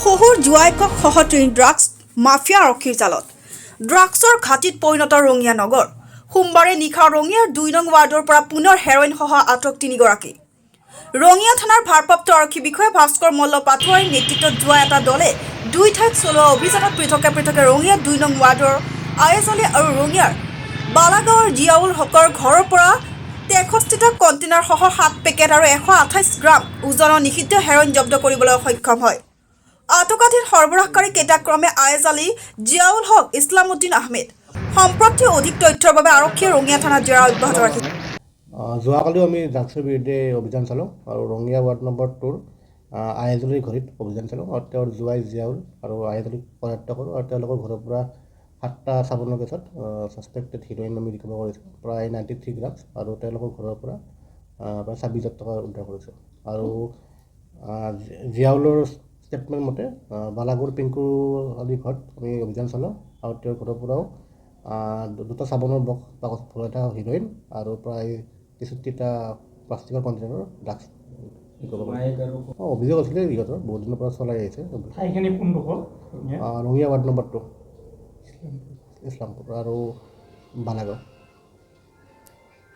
শহুৰ জোৱাইকক সহ তিনি ড্ৰাগছ মাফিয়া আৰক্ষীৰ জালত। ড্ৰাগছৰ ঘাটিত পৰিণত ৰঙিয়া নগৰ। সোমবাৰে নিশা ৰঙিয়াৰ 2 নং ৱাৰ্ডৰ পৰা পুনৰ হেৰইনসহ আটক তিনিগৰাকী। ৰঙিয়া থানাৰ ভাৰপ্ৰাপ্ত আৰক্ষী বিষয়া ভাস্কৰ মল্ল পাটোৱাৰীৰ নেতৃত্বত যোৱা এটা দলে দুই ঠাইত চলোৱা অভিযানত পৃথকে পৃথকে ৰঙিয়া 2 নং ৱাৰ্ডৰ আয়েজ আলী আৰু ৰঙিয়াৰ বালাগাঁৱৰ জিয়াউল হকৰ ঘৰৰ পৰা 63টা কণ্টেইনাৰসহ 7 পেকেট আৰু 128 গ্ৰাম ওজনৰ নিষিদ্ধ হেৰইন জব্দ কৰিবলৈ সক্ষম হয়। আটকাধীন সৰবৰাহকাৰী কেইটা ক্ৰমে আয়েজ আলী, জিয়াউল হক, ইছলামুদ্দিন আহমেদ। সম্প্ৰতি অধিক তথ্যৰ বাবে আৰক্ষীয়ে ৰঙিয়া থানাত জেৰা অব্যাহত ৰাখিছে। যোৱাকালিও আমি ড্ৰাগছৰ বিৰুদ্ধে অভিযান চলাওঁ আৰু ৰঙিয়া ৱাৰ্ড নম্বৰ 2ৰ আয়েজ আলীৰ ঘৰত অভিযান চলাওঁ আৰু তেওঁৰ জোৱাই জিয়াউল আৰু আয়েজ আলীক কৰায়ত্ব কৰোঁ আৰু তেওঁলোকৰ ঘৰৰ পৰা সাতটা চাবোনৰ কেছত ছাছপেক্টেড হিৰইন আমি ৰিকভাৰ কৰিছোঁ, প্ৰায় 93 গ্ৰামছ আৰু তেওঁলোকৰ ঘৰৰ পৰা প্ৰায় 26 হাজাৰ টকা উদ্ধাৰ কৰিছোঁ। আৰু জিয়াউলৰ ষ্টেটমেণ্ট মতে বালাগুৰ পিংকু আলীৰ ঘৰত আমি অভিযান চলাওঁ আৰু তেওঁৰ ঘৰৰ পৰাও দুটা চাবোনৰ বাকচ ভৰাই থকা হিৰইন আৰু প্ৰায় 63টা প্লাষ্টিকৰ কণ্টেইনাৰৰ ড্ৰাগছ ৰিকভাৰ কৰিছোঁ। অঁ, অভিযোগ আছিলে ইহঁতৰ, বহুত দিনৰ পৰা চলাই আহিছে। ঠাইখিনি কোনডোখৰ? ৰঙিয়া ৱাৰ্ড নম্বৰ 2, ইছলামপুৰ আৰু বালাগাঁও।